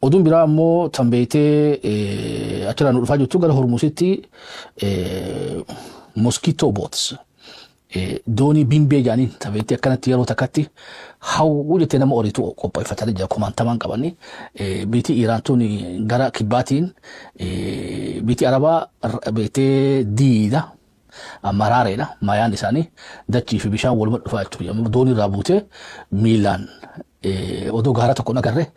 Oduun biraa ammoo tan beeytee achirraa nu dhufaa jirtu, gara Hormusitti mosquito boats, doonii bimbee jedhaniin, tan beeytee akkanatti yeroo takkatti hawwu jettee nama oriitu qopheeffatanii jira, kumaantamaan qabanii. Biitii Iraan tun gara kibbaatiin biitii Arabaa beeytee diida amma raareedha. Maayaan isaanii dachii fi bishaan waluma dhufaa jechuudha. Doonii irraa buutee miilaan odoo gaara tokko agarre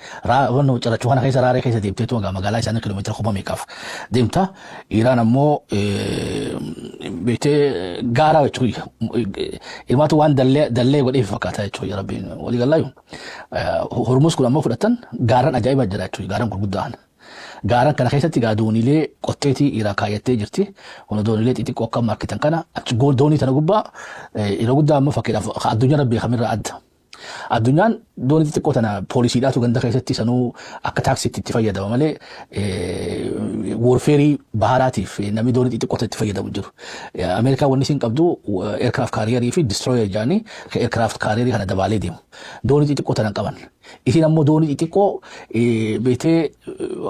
cirrachuu kana keessa, raaree keessa deemteetu magaalaa isaanii kiiloomeetira kuma meeqaaf deemta. Iraan ammoo beektee gaara jechuudha. Ilmaatu waan dallee dallee godhee fakkaata jechuudha, Rabbiin walii galaayu. Hormuz kun ammoo fudhatan gaaran ajaa'ibaa jira jechuudha, gaaran gurguddaan. Gaaran kana keessatti gaa dooniilee qotteetii Iraan kaayyattee jirti. Kun dooniilee xixiqqoo akka markitan kana achi doonii tana gubbaa yeroo guddaa ammoo fakkiidhaaf addunyaa beekamirraa adda. Addunyaan doonii xixiqqoo tana poolisiidhaatu ganda keessatti sanuu akka taaksiitti itti fayyadama malee warfare baharaatiif namni doonii xixiqqoo itti fayyadamu jiru. Ameerikaan wanni isin qabdu aircraft carrier fi destroyer jedhanii aircraft carrier kana dabaalee deemu. Doonii xixiqqoo tana qaban. Isin ammoo doonii xixiqqoo beetee,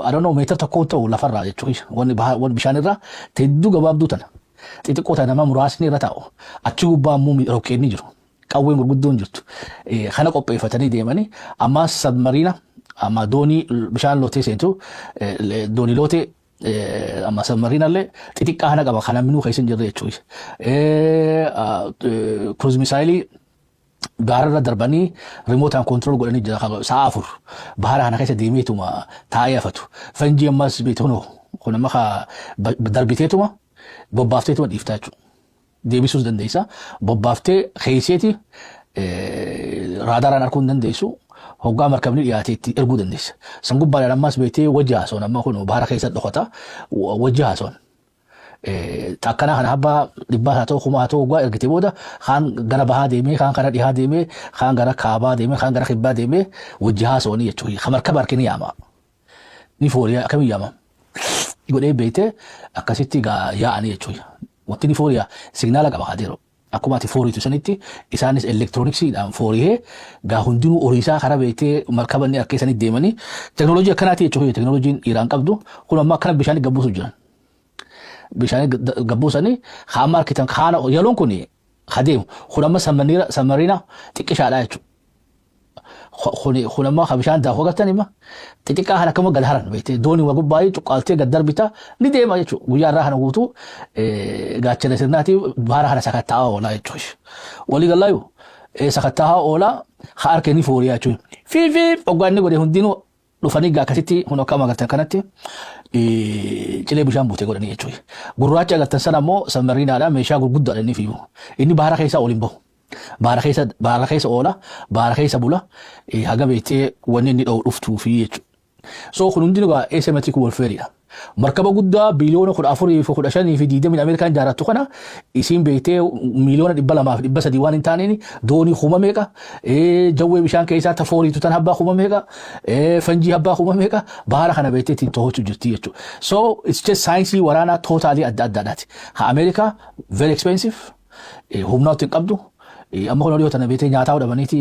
I don't know, meetira tokko ta'u lafarraa jechuudha. Wanni bishaan irraa hedduu gabaabduu tana. Xixiqqoo tana nama muraasni irra taa'u. Achi gubbaa ammoo rokkeenni jiru. Qawween gurguddoon jirtu. Kana qopheeffatanii deemanii amma submarine, amma doonii bishaan lootee seentu, doonii lootee amma submarine allee xixiqqaa kana qaba, kan namni keessa hin jirre jechuudha. Cruise missile gaararra darbanii remote aan control godhanii jira, sa'a 4 bahara kana keessa deemeetuma taa'ee hafatu. Fanjii ammas beektu kun amma darbiteetuma bobbaafteetuma dhiiftaa jechuudha. Deebisuus dandeessa. Bobbaaftee keesseeti raadaraan arguu hin dandeessu. Hoggaa markabni dhiyaatee itti erguu dandeessa. San gubbaadhaan ammas beektee wajji haasoon amma kun bahara keessa dhokata wajji haasoon. Takkanaa kana abbaa dhibbaa haa ta'u, kuma haa ta'u, hoggaa ergite booda kaan gara bahaa deemee, kaan gara dhihaa deemee, kaan gara kaabaa deemee, kaan gara kibbaa deemee wajji haasoonii jechuudha. Ka markaba harki ni yaama. Ni fooriyaa akkamiin yaama? Godhee beektee akkasitti yaa'anii jechuudha. Wanti ni fooriyaa signal qaba hadeero. Akkuma ati fooriitu sanitti isaanis elektirooniksiidhaan fooriyee gaa hundinuu horiisaa karaa beektee markaba inni harka isaanii deemanii teknooloojii akkanaati jechuudha. Teknooloojiin Iraan qabdu kun amma akkana bishaan gabbuusu jiran. Bishaan gabbuusanii haama harkitan kaana yeroon kun hadeemu kun amma submarine xiqqishaadha jechuudha. Kun ammoo ka bishaan daakuu agartan ima xixiqqaa kan akkama gad haran beektee doonii waa gubbaa cuqqaaltee gad darbita ni deema jechuudha. Guyyaa irraa kana guutuu gaachana sirnaati baara kana sakatta'aa oolaa jechuudha. Walii galaayu sakatta'aa oolaa haa harka inni fooriyaa jechuudha. Fiifiif hoggaa inni godhe hundinuu dhufanii gaa akkasitti kun akkama agartan kanatti cilee bishaan buutee godhanii jechuudha. Gurraacha agartan sana ammoo submarine meeshaa gurguddaadha inni fiigu. Inni baara keessaa ol hin bahu. Baara keessa oola, baara keessa bula, haga beektee wanni inni dha'u dhuftuufi jechuudha. So kun hundi egaa asymmetric warfare dha. Markaba guddaa biiliyoona 14 fi 15 fi 20 Ameerikaan jaarattu kana isiin beektee miiliyoona 200 fi 300 waan hin taaneen doonii kuma meeqa, jawwee bishaan keessaa tafooriitu tan habbaa kuma meeqa, fanjii habbaa kuma meeqa baara kana beektee ittiin to'achuu jirti jechuudha. So it's just saayinsii waraanaa totally adda addaadhaati. Ha Ameerikaa very expensive, humna hin qabdu. Amma kun dhiyoo tana beetee nyaataa dhabaniiti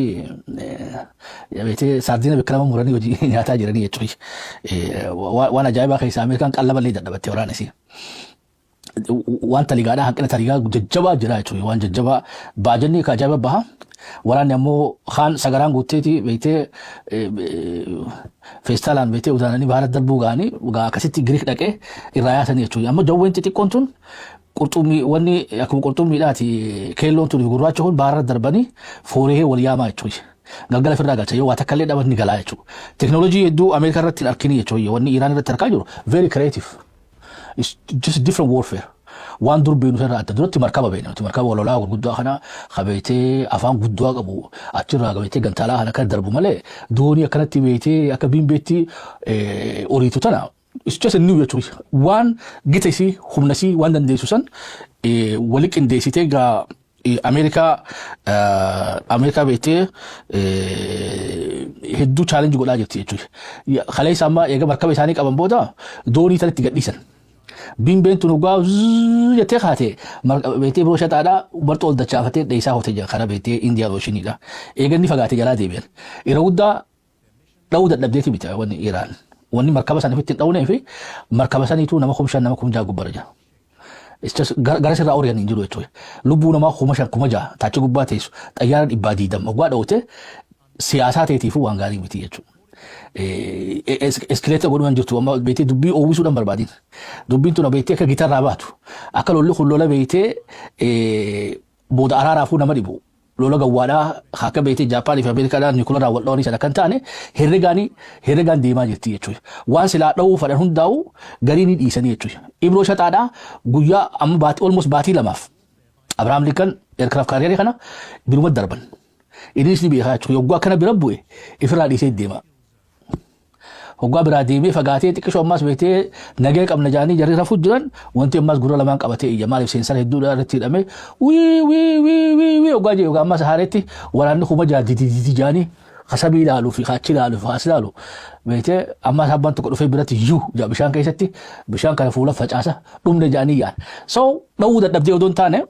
beetee saardiina bakka lama muranii hojii nyaataa jiranii jechuudha. Waan ajaa'ibaa keessaa Ameerikaan qallaballee dadhabattee waraana isii. Waan taligaadhaa hanqina taligaa jajjabaa jira jechuudha. Waan jajjabaa baajanni ka ajaa'iba baha. Waraanni ammoo kaan sagaraan guutteeti beektee feestaalaan beektee utaananii baara darbuu ga'anii akkasitti Giriik dhaqee irraa yaasanii jechuudha. Amma jawween xixiqqoon tun qurxummii wanni akkuma qurxummiidhaati keelloon tun gurraacha kun baara darbanii fooree wal yaamaa jechuudha. Galgala ofirraa galcha, yoo waa takka illee dhaban ni galaa jechuudha. Teknoolojii hedduu Ameerikaa irratti hin argini jechuudha. Wanni Iraan irratti argaa jiru very creative. It's just different warfare. Waan dur beenu irraa adda duratti markaba beena. Nuti markaba walolaa gurguddaa kana qabeetee afaan guddaa qabu achirraa qabeetee gantaalaa kana kan darbu malee doonii akkanatti beetee akka biimbeetti horiitu tana. It's just a new jechuudha. Waan gita isii, humna isii, waan dandeessu san wali qindeessitee gaa Ameerikaa beektee hedduu challenge godhaa jirti jechuudha. Kaleessa amma eega markaba isaanii qaban booda doonii tanatti gadhiisan. Bimbeen tun dhugaa jettee kaate beektee biroo shaxaadhaa barxoo ol dachaafatee dheessaa hootee jira karaa beektee Indian Oceaniidha. Eega inni fagaatee jalaa deebi'an. Yeroo guddaa dha'uu dadhabdeeti miti wanni Iraan. Wanni markaba sana ofitti hin dha'uunee fi markaba saniitu nama 5,000, nama 6,000 gubbaarra jira. Gara sirraa ori'an hin jiru jechuudha. Lubbuu namaa 5,000, 6,000 taachi gubbaa teessu xayyaara 120 oggaa dha'ute siyaasaa ta'eetiifuu waan gaarii miti jechuudha. Escalate godhuu hin jirtu amma beektee dubbii oowwisuudhaan barbaadin. Dubbiin tun beektee akka gitarraa baatu, akka lolli kun lola beektee booda araaraafuu nama dhibu. Lola gawwaadhaa akka beektee Jaapaanii fi Ameerikaadhaan niikularraa wal dhawanii sana kan taane herregaan deemaa jirti jechuudha. Waan silaa dhawuu fedhan hundaa'u garii ni dhiisanii jechuudha. Ibroo shaxaadhaa guyyaa amma baatii, almost baatii 2f Abrahaam Lincoln aircraft carrier kana biruma darban. Innis ni beekaa jechuudha. Yogguu akkana bira bu'e ifirraa dhiisee deema. Hoggaa biraa deemee fagaatee xiqqishoo ammaas beektee nagee qabna jaanii jarri rafuu jiran, wanti ammaas gurra lamaan qabatee iyya. Maaliif? Seensara hedduudha irratti hidhamee wii wii wii wii wii hoggaa jee ammaas haaretti waraanni 6,000 didi jaanii kasabii ilaaluu fi kaachi ilaaluu fi kaas ilaalu beektee ammaas abbaan tokko dhufee biratti yuu jaa bishaan keessatti bishaan kana fuula facaasa dhumne jaanii yaan. So dhawuu dadhabdee odoo hin taane,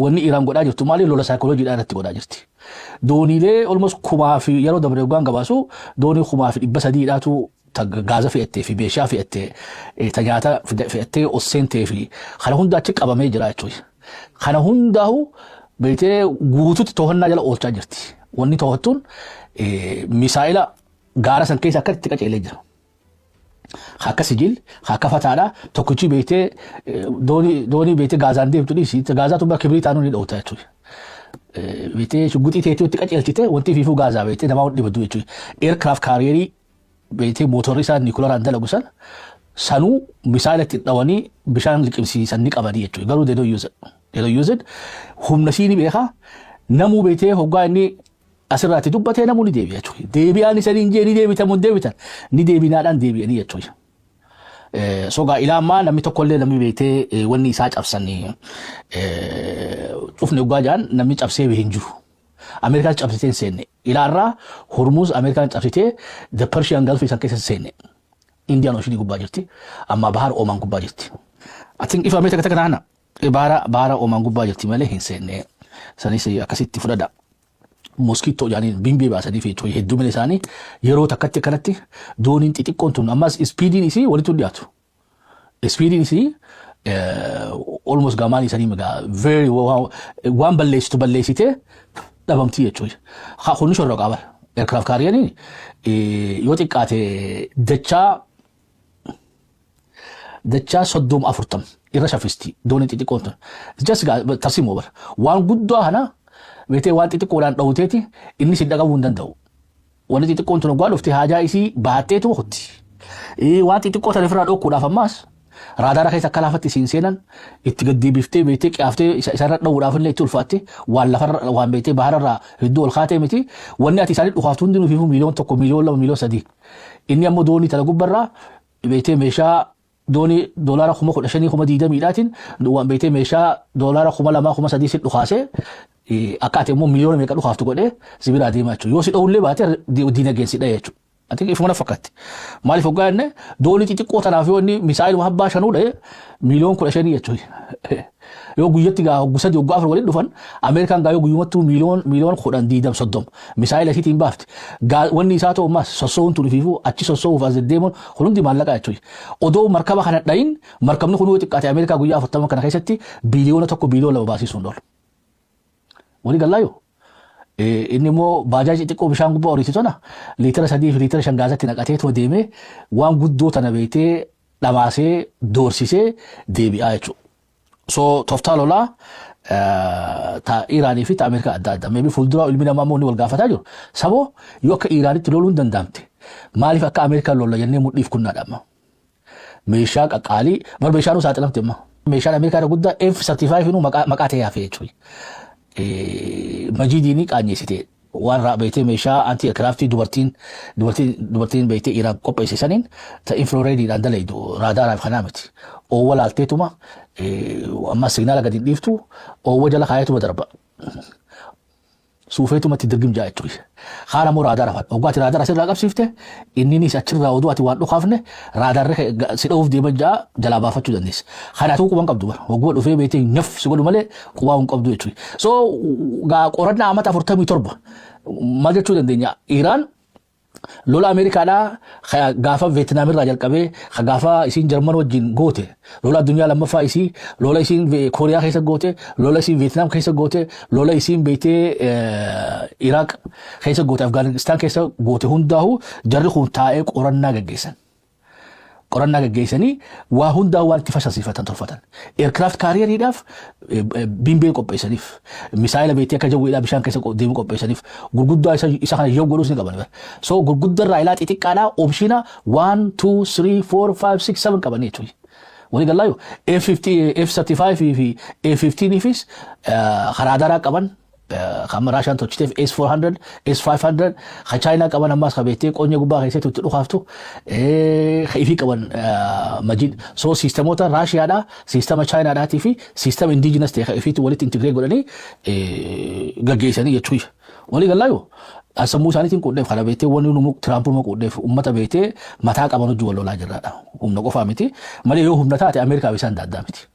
wanni Iraan godhaa jirtu maali? Lola saayikolojiidhaa irratti godhaa jirti. Dooniilee almost kumaa fi yeroo dabre hoggaan gabaasu doonii 3,300dhaatu gaaza fe'attee fi meeshaa fe'attee, ta nyaata fe'attee ol seentee fi kana hunda achi qabamee jira jechuudha. Kana hundaahu beektee guututti to'annaa jala oolchaa jirti. Wanni to'attuun misaa'ila gaara san keessa akka itti qaceelee jira. Akka Sijil, akka fataadha tokkichi beektee doonii beektee gaazaan deemtu dhiisi, gaazaatu bara kibirii taanuu ni dhoowta jechuudha. Beektee shugguxii teetii itti qaceelchite wanti fiifuu gaazaa beektee namaa dhibatu jechuudha. Aircraft carrierii beektee mootorri isaa niikularaan dalagu san sanuu misaayila itti dhawanii bishaan liqimsiisan ni qabanii jechuudha. Garuu they don't use it. They don't use it. Humna sii ni beekaa. Namuu beektee hoggaa inni asirraatti dubbatee namuu ni deebi'a jechuudha. Deebi'aan isanii hin jee ni deebitamu hin deebitan, ni deebinaadhaan deebi'anii jechuudha. Sogaa ilaa ammaa namni tokkollee namni beektee wanni isaa cabsan cufne hoggaa jaan namni cabsee hin jiru. Ameerikaan cabsitee hin seenne. Ilaarraa Hormuz Ameerikaan cabsitee the Persian Gulf isaan keessa hin seenne. Indian Ocean gubbaa jirti. Amma Bahar Oman gubbaa jirti. I think ifa Ameerika takka naana. Bahara Oman gubbaa jirti malee hin seenne. Sanis akkasitti fudhadha. Mosquito jedhaniin bimbii baasanii fi heddumina isaanii yeroo takkatti akkanatti dooniin xixiqqoon tun ammas speediin isii walitti hin dhiyaatu. Speediin isii almost gamaan isaanii megaa very waan balleessitu balleessitee dhabamtii jechuudha. Kunni shorroqaa qaba. Aircraft carrieriin yoo xiqqaate dachaa 30, 40 irra shaffisti dooniin xixiqqoon tun. Just tarsiimoo bara. Waan guddaa kana beektee waan xixiqqoodhaan dhawuteeti inni si dhaqabuu hin danda'u. Wanni xixiqqoon tun hoggaa dhufte haajaa isii baatteetu hutti. Waan xixiqqoo tana ofirraa dhokkuudhaaf ammaas raadaara keessa akka laafatti isiin seenan itti gaddeebiftee beektee qiyaaftee isarra dha'uudhaaf illee itti ulfaatte, waan lafarra waan beektee bahararraa hedduu ol kaatee miti. Wanni ati isaanii dhukaaftu hundinuu fiifuu 1 miiliyoon, 2 miiliyoon, 3 miiliyoon. Inni ammoo doonii tana gubbarraa beektee meeshaa doonii doolaara 15,000, 20,000dhaatiin waan beektee meeshaa doolaara 2,000, 3,000 si dhukaasee akka ati immoo miliyoona meeqa dhukaaftu godhee si biraa deemaa jechuudha. Yoo si dha'ullee baate diinagdeen si dha'e jechuudha. Ati ifuma na fakkaatti. Maaliif hoggaa jenne, doonii xixiqqoo tanaaf yoo inni misaayiluma habbaa shanuu dha'e 15 miiliyoona jechuudha. Yoo guyyatti gaa hoggu sadii, hoggaa afur waliin dhufan, Ameerikaan gaa yoo guyyumattuu 10 miiliyoona, 20, 30 misaayila isiitiin baafti. Wanni isaa ta'u ammas sossoo'uun tun ifiifuu achi sossoo'uuf as deddeemuun kun hundi maallaqa jechuudha. Odoo markaba kana dhayin markabni kun yoo xiqqaate Ameerikaa guyyaa 40 kana keessatti 1 biiliyoona, 2 biiliyoona baasisuun oolu. Walii gallaayyoo. Inni immoo baajaajii xixiqqoo bishaan gubbaa horiitu tana liitira 3 fi liitira 5 gaazatti naqatee too deemee waan guddoo tana beektee dhamaasee doorsisee deebi'aa jechuudha. So tooftaa lolaa ta Iraanii fi ta Ameerikaa adda adda. Maybe fuulduraa ilmi namaa immoo inni wal gaafataa jiru. Saboo yoo akka Iraanitti loluu hin danda'amte maaliif akka Ameerikaan lolla jennee mudhiif kunnaadha amma. Meeshaa qaqqaalii bar meeshaan nu saaxilamte amma. Meeshaan Ameerikaa irra guddaa F-35 inuu maqaa ta'ee hafe jechuudha. Majiidiin qaanyeessite waan beektee meeshaa anti aircraftii dubartiin beektee Iraan qopheesse saniin ta infraredidhaan dalaydu raadaaraaf kanaa miti. Oowwa laalteetuma amma signaala gadi hin dhiiftu, oowwa jala kaayeetuma darba. Suufeetumatti dirgim jaa jechuudha. Kaan ammoo raadaara fa'a. Hoggaa ati raadaara sirraa qabsiifte inninis achirraa oduu ati waan dhukaafne raadaarri si dha'uuf deeman jaa jalaa baafachuu dandeessa. Kanaafuu quban qabdu bara. Hogguma dhufee beektee nyaf si godhu malee qubaa hin qabdu jechuudha. So gaa qorannaa amata 47 maal jechuu dandeenya? Iraan Lola Ameerikaadhaa gaafa Veetinaam irraa jalqabee, gaafa isiin Jarman wajjin goote, lola addunyaa lammaffaa isii, lola isiin Kooriyaa keessa goote, lola isiin Veetinaam keessa goote, lola isiin beektee Iraaq keessa goote, Afgaanistaan keessa goote hundaahu jarri kun taa'ee qorannaa gaggeessan. Qorannaa gaggeessanii waa hundaa waan itti fashalsiifatan tolfatan. Aircraft carrieriidhaaf bimbee qopheessaniif, misaayila beektee akka jawweedhaa bishaan keessa deemu qopheessaniif, gurguddaa isa kana yoo godhus ni qaban. So gurguddaa ilaa xixiqqaadhaa option 1, 2, 3, 4, 5, 6, 7 qabanii jechuudha. Walii galaayu F-50, F-35 fi A-15 fis karaa daraa qaban, kan Raashaan tolchiteef S-400, S-500, kan Chaayinaa qaban ammaas kan beektee qonye gubbaa keessatti itti dhukaaftu kan ifii qaban majid. So siistemoota Raashiyaadhaa, siistema Chaayinaadhaatii fi siistema indigenous ta'e kan ifiitti walitti integrate godhanii gaggeessanii jechuudha. Walii galaayu sammuu isaaniitiin qudheef kana beektee wanni nu Tiraamp nu qudheef uummata beektee mataa qaban hojii wal lolaa jirraadha. Humna qofaa miti malee, yoo humna taate Ameerikaa fi isaan daaddaa miti.